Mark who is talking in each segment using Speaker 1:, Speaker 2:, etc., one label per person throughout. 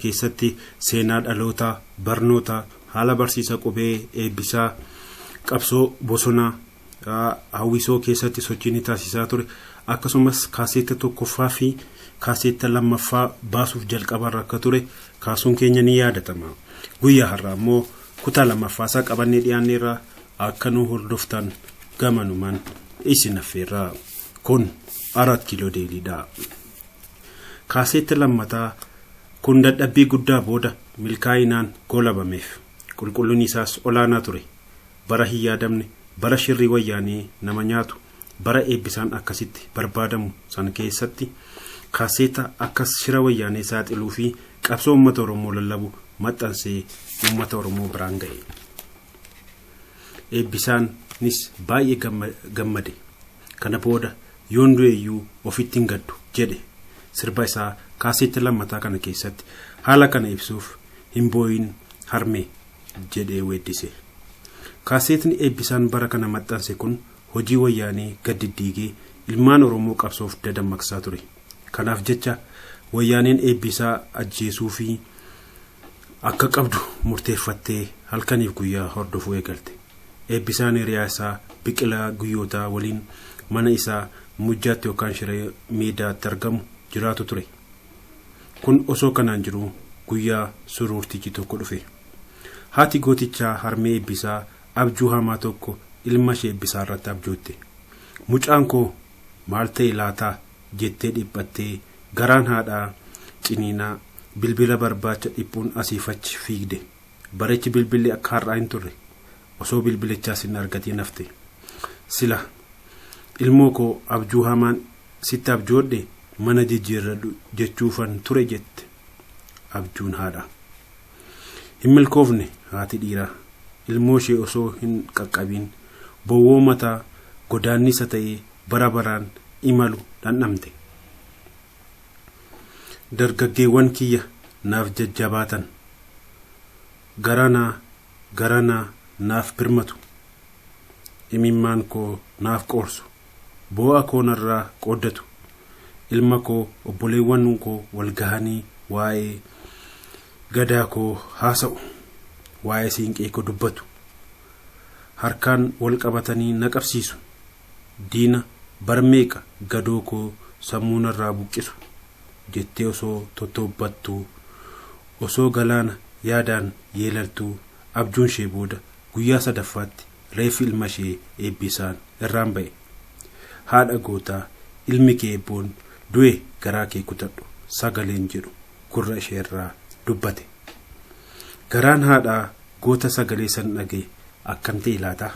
Speaker 1: Keessatti seenaa dhalootaa, barnoota, haala barsiisa qubee, eebbisaa, qabsoo bosonaa, hawwisoo keessatti sochii ni taasisaa ture. Akkasumas kaaseetta tokkoffaa fi kaaseetta lammaffaa baasuuf jalqabarra akka ture kaasuun keenya ni yaadatama. Guyyaa har'aa immoo kutaa lammaffaa isaa qabannee dhiyaanneerra akka nu hordoftan gamanumaan isin affeerra. Kun Arat Kiiloo Deeliidha. Kaaseetta lammataa kun dadhabbii guddaa booda milkaa'inaan goolabameef qulqullinni isaas olaanaa ture. Bara hin yaadamne, bara shirrii wayyaanee nama nyaatu, bara eebbisaan akkasitti barbaadamu san keessatti kaaseetta akkas shira wayyaanee saaxiluu fi qabsoo uummata Oromoo lallabu maxxansee uummata Oromoo biraan ga'e. Eebbisaanis baay'ee gammade. Kana booda yoon du'eeyyuu ofitti hin gaddu jedhe. Sirba isaa kaaseetta lammataa kana keessatti haala kana ibsuuf hin boo'in harmee jedhee weeddise. Kaaseetni eebbisaan bara kana maxxanse kun hojii wayyaanee gad diddiigee ilmaan Oromoo qabsoof dadammaqsaa ture. Kanaaf jecha wayyaaneen eebbisaa ajjeesuu fi akka qabdu murteeffattee halkaniif guyyaa hordofuu eegalte. Eebbisaan hiriyaa isaa Biqilaa Guyyootaa waliin mana isaa Mujjaatti yookaan Shiree Meedaatti argamu jiraatu ture. Kun osoo kanaan jiru guyyaa suruurtichi tokko dhufe. Haati gootichaa harmee eebbisaa abjuu hamaa tokko ilma ishee eebbisaa irratti abjootte. Mucaan koo maal ta'e laataa jettee dhiphattee garaan haadhaa ciniinaa bilbila barbaacha dhiphuun asiif achi fiigde. Bareechi bilbilli akka har'aa hin turre. Osoo bilbilichaas hin argatiin hafte. Sila ilmoo koo abjuu hamaan sitti abjoodhe mana jijjiirradhu jechuufan ture jette abjuun haadha. Hin milkoofne haati dhiiraa ilmoo ishee osoo hin qaqqabiin bowwoo mataa godaannisa ta'ee bara baraan imalu dhandhamte. Dargaggeewwan kiyya naaf jajjabaatan garanaa naaf birmatu, imimmaan koo naaf qoorsu, boo'a koo narraa qooddatu, ilma koo obboleewwan koo wal gahanii waa'ee gadaa koo haasa'u, waa'ee siinqee koo dubbatu, harkaan wal qabatanii na qabsiisu, diina barmeeqa gadoo koo sammuu narraa buqqisu jettee osoo tottoobbattuu, osoo galaana yaadaan yeelaltuu abjuun ishee booda guyyaa sadaffaatti reeffi ilma ishee eebbisaan irraan ba'e. Haadha gootaa ilmi kee eebboon du'e garaa kee kutadhu sagaleen jedhu gurra ishee irraa dubbate. Garaan haadhaa goota sagalee san dhaga'e akkam ta'e laata?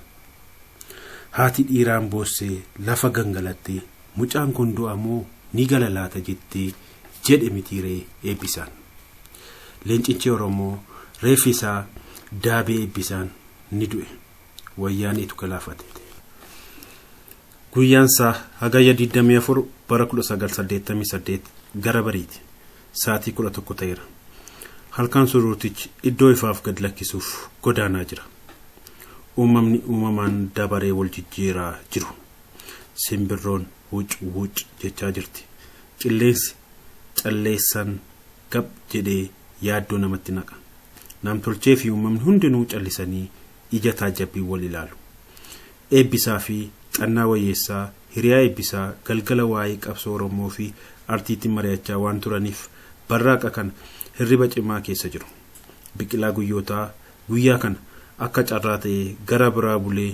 Speaker 1: Haati dhiiraan boossee lafa gangalattee mucaan kun du'a moo ni gala laata jettee jedhe mitiiree eebbisaan. Leencichi Oromoo reeffi isaa daabee eebbisaan ni du'e. Wayyaaneetu galaafate. Guyyaan isaa hagayya 24 bara 1988 gara bariiti. Sa'aatii 11 ta'eera. Halkan suruurtichi iddoo ifaaf gad lakkisuuf godaanaa jira. Uumamni uumamaan dabaree wal jijjiiraa jiru. Simbirroon wuc wuc jechaa jirti. Qilleensi calleessan gab jedhee yaaddoo namatti naqa. Namtolchee fi uumamni hundinuu callisanii ija taajabbii wal ilaalu. Eebbisaa fi xannaa wayyeessaa hiriyaa eebbisaa galgala waa'ee qabsoo Oromoo fi artiitti mari'achaa waan turaniif barraaqa kana hirriba cimaa keessa jiru. Biqilaa Guyyootaa guyyaa kana akka carraa ta'ee gara biraa bulee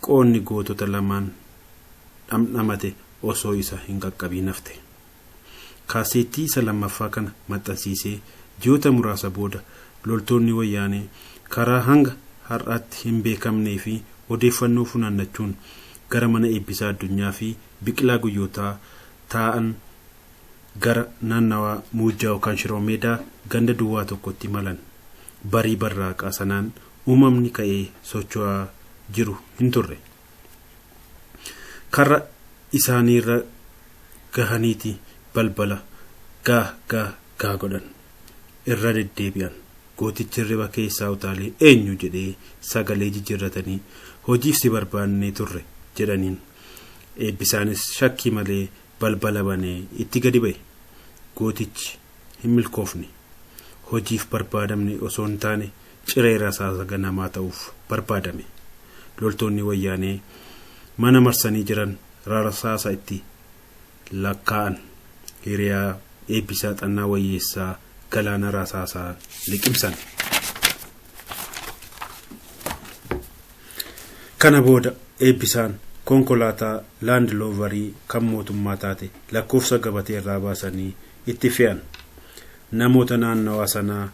Speaker 1: qoonni gootota lamaan dhamdhamate osoo isa hin qaqqabiin hafte. Kaaseettii isa lammaffaa kana maxxansiisee ji'oota muraasa booda loltoonni wayyaanee karaa hanga har'aatti hin beekamnee fi odeeffannoo funaannachuun gara mana eebbisaa addunyaa fi Biqilaa Guyyootaa taa'an gara naannawaa Muujjaa yookaan Shiroo Meedaa ganda duwwaa tokkotti malan. Barii barraaqaa sanaan uumamni ka'ee socho'aa jiru hin turre. Karra isaaniirra gahaniiti balbala gaa gaa gaa godhan. Irra deddeebi'an. Gootichi hirriba keessaa utaalee eenyu jedhee sagalee jijjiirratanii hojiif si barbaannee turre jedhaniin. Eebbisaanis shakkii malee balbala banee itti gadi ba'e. Gootichi hin milkoofne. Hojiif barbaadamne osoo hin taane ciree rasaasa ganamaa ta'uuf barbaadame. Loltoonni wayyaanee mana marsanii jiran rasaasa itti lakkaa'an. Hiriyaa Eebbisaa Xannaa Wayyeessaa galaana rasaasaa liqimsan. Kana booda Eebbisaan konkolaataa Laand Loovarii kan mootummaa taate lakkoofsa gabatee irraa baasanii itti fe'an. Namoota naannawaa sanaa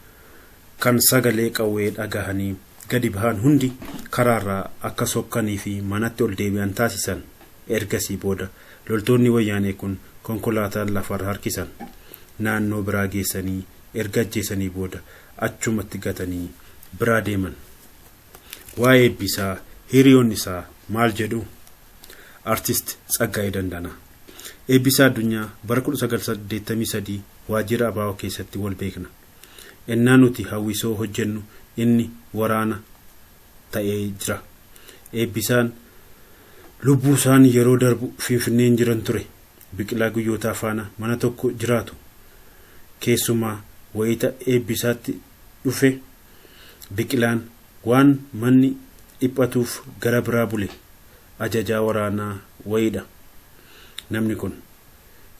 Speaker 1: kan sagalee qawwee dhagahanii gadi bahan hundi karaarraa akka sokkanii fi manatti ol deebi'an taasisan. Ergasii booda loltoonni wayyaanee kun konkolaataan lafarra harkisan. Naannoo biraa geessanii erga ajjeesanii booda achumatti gatanii biraa deeman. Waa'ee Eebbisaa hiriyoonni isaa maal jedhu? Artist Tsaggaayee Dandanaa. Eebbisaa Addunyaa bara 1983 waajjira Abaa'oo keessatti wal beekna. Ennaa nuti hawwisoo hojjennu inni waraana ta'ee jira. Eebbisaan lubbuu isaan yeroo darbu Finfinneen jiran ture. Biqilaa Guyyootaa faana mana tokko jiraatu. Keessumaa wayita Eebbisaatti dhufe Biqilaan waan manni dhiphatuuf gara biraa bule. Ajajaa waraanaa wayiidha. Namni kun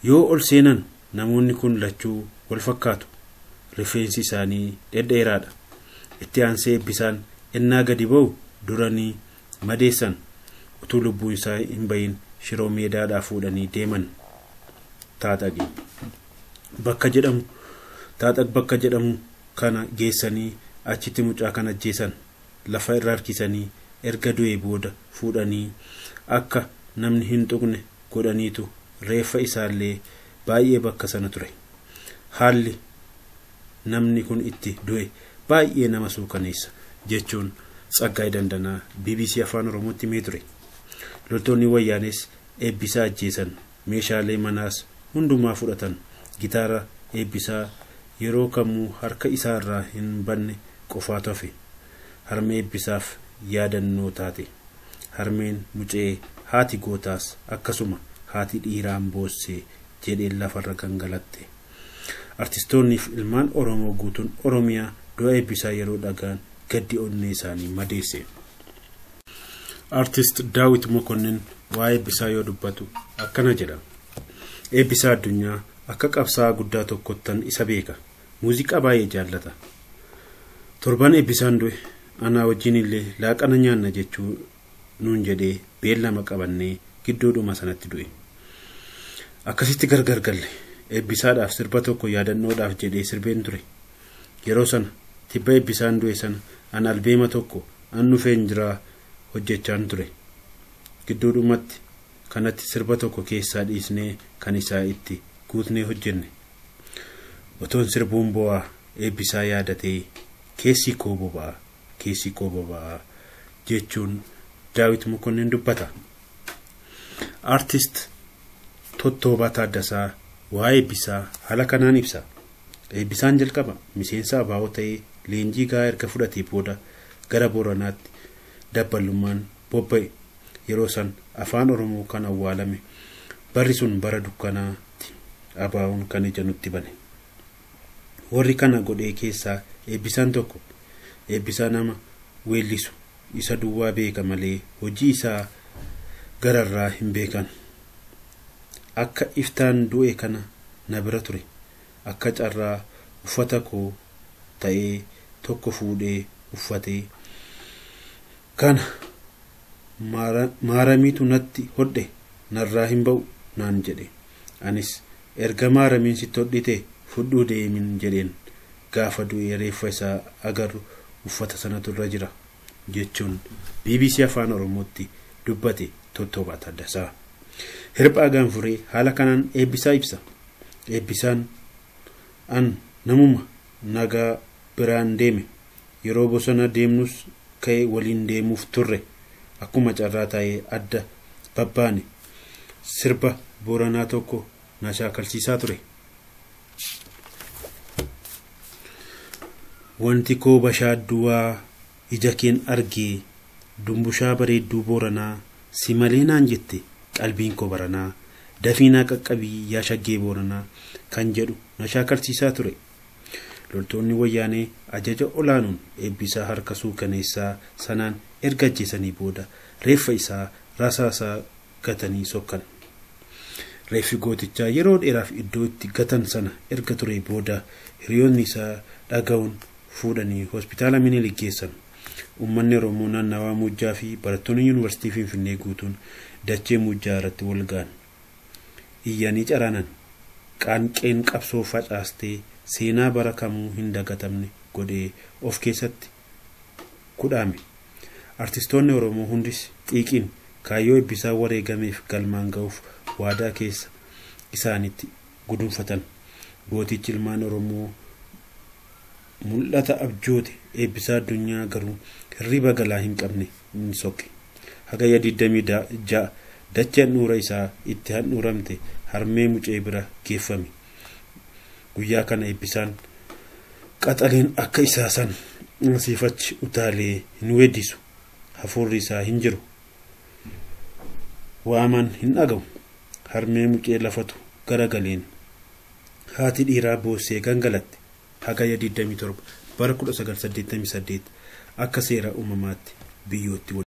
Speaker 1: yoo ol seenan namoonni kun lachuu wal fakkaatu. Rifeensi isaanii dhedheeraadha. Itti aansee Eebbisaan ennaa gadi ba'u duranii madeessan. Utuu lubbuun isaa hin bahin Shiroo Meedaadhaa fuudhanii deeman. Taaxaqi bakka jedhamu Taaxaq bakka jedhamu kana geessanii achitti mucaa kana ajjeesan. Lafa irra harkisanii erga du'ee booda fuudhanii akka namni hin tuqne godhaniitu reeffa isaallee baay'ee bakka sana ture. Haalli namni kun itti du'e baay'ee nama suukaneessa jechuun Tsaggaayee Dandanaa BBC Afaan Oromootti himee ture. Loltoonni wayyaanes Eebbisaa ajjeesan. Meeshaalee manaas hundumaa fudhatan. Gitaara Eebbisaa yeroo kamuu harka isaarraa hin banne qofaatu hafe. Harmee Eebbisaaf yaadannoo taate. Harmeen mucee haati gootaas akkasuma haati dhiiraan boossee jedheen lafarra gangalatte. Artistoonniif ilmaan Oromoo guutuun Oromiyaa du'a Eebbisaa yeroo dhagaan gaddi onnee isaanii madeesse. Artist Daawit Mokonnin waa'ee Eebbisaa yoo dubbatu akkana jedha. Eebbisaa Addunyaa akka qabsaa'aa guddaa tokkottan isa beeka. Muuziqaa baay'ee jaallata. Torban Eebbisaan du'e anaa wajjin illee laaqana nyaanna jechuu nuun jedhee beellama qabannee gidduudhuma sanatti du'e. Akkasitti gargar galle. Eebbisaadhaaf sirba tokko yaadannoodhaaf jedhee sirbeen ture. Yeroo sana tibba Eebbisaan du'e sana an albeema tokko an dhufeen jiraa hojjechaan ture. Gidduudhumatti kanatti sirba tokko keessaa dhiisnee kan isaa itti guutnee hojjenne. Otoon sirbuun bo'aa Eebbisaa yaadatee keessi koo boba'aa keessi koo boba'aa jechuun Daawit Mokonnin dubbata. Artist Tottoobaa Taaddasaa waa'ee Eebbisaa haala kanaan ibsa. Eebbisaan jalqaba miseensa Abaa'oo ta'ee leenjii gahaa erga fudhatee booda gara Booranaatti dabbalummaan bobba'e. Yeroo san afaan Oromoo kan awwaalame barri sun bara dukkanaatti Abaa'oon kan ija nutti bane. Warri kana godhee keessaa Eebbisaan tokko. Eebbisaa nama weellisu isa duwwaa beeka malee hojii isaa gararraa hin beekan. Akka iftaan du'e kana na bira ture. Akka carraa uffata koo ta'ee tokko fuudhee uffatee kana maaramiitu natti hodhe narraa hin ba'u naan jedhe. Anis erga maaramiin sitti hodhite fudhuu deemin jedheen. Gaafa du'ee reeffa isaa agarru uffata sanatu irra jira jechuun BBC Afaan Oromootti dubbate Tottoobaa Taaddasaa. Hirphaa Gaanfuree haala kanaan Eebbisaa ibsa. Eebbisaan an namuma nagaa biraan deeme. Yeroo bosona deemnus ka'e waliin deemuuf turre. Akkuma carraa taa'ee adda babbaane. Sirba Booranaa tokko na shaakalsiisaa ture. Wanti koo bashaadduwaa ija keen argee dumbushaa bareedduu Booranaa si malee naan jette qalbiin koo baranaa dafiinaa qaqqabii yaa shaggee Booranaa kan jedhu na shaakalsiisaa ture. Loltoonni wayyaanee ajaja olaanuun Eebbisaa harka suukaneessaa sanaan erga ajjeesanii booda reeffa isaa rasaasaa gatanii sokkan. Reeffi gootichaa yeroo dheeraaf iddoo itti gatan sana erga ture booda hiriyoonni isaa dhaga'uun fuudhanii hospitaala Minilik geessan. Uummanni Oromoo naannawaa Muujjaa fi barattoonni Yuunivarsiitii Finfinnee guutuun dachee Muujjaa irratti wal ga'an. Iyyanii caraanan qaanqeen qabsoo facaastee seenaa bara kamuu hin dagatamne godhee of keessatti kudhaame. Artistoonni Oromoo hundis xiiqiin kaayyoo Eebbisaa wareegameef galmaan ga'uuf waadaa keessa isaanitti gudunfatan. Gootichi ilmaan Oromoo mul'ata abjoote Eebbisaa Addunyaa garuu hirriba galaa hin qabne hin sokke. Hagayya 26 dachee handhuura isaa itti handhuuramte harmee mucee bira geeffame. Guyyaa kana Eebbisaan qaxaleen akka isaa san asiifachi utaalee hin weeddisu. Hafuurri isaa hin jiru. Waaman hin dhaga'u. Harmee mucee lafatu garagaleen. Haati dhiiraa boossee gangalatte. Hagayya 27 bara 1988 akka seera uumamaatti biyyootti.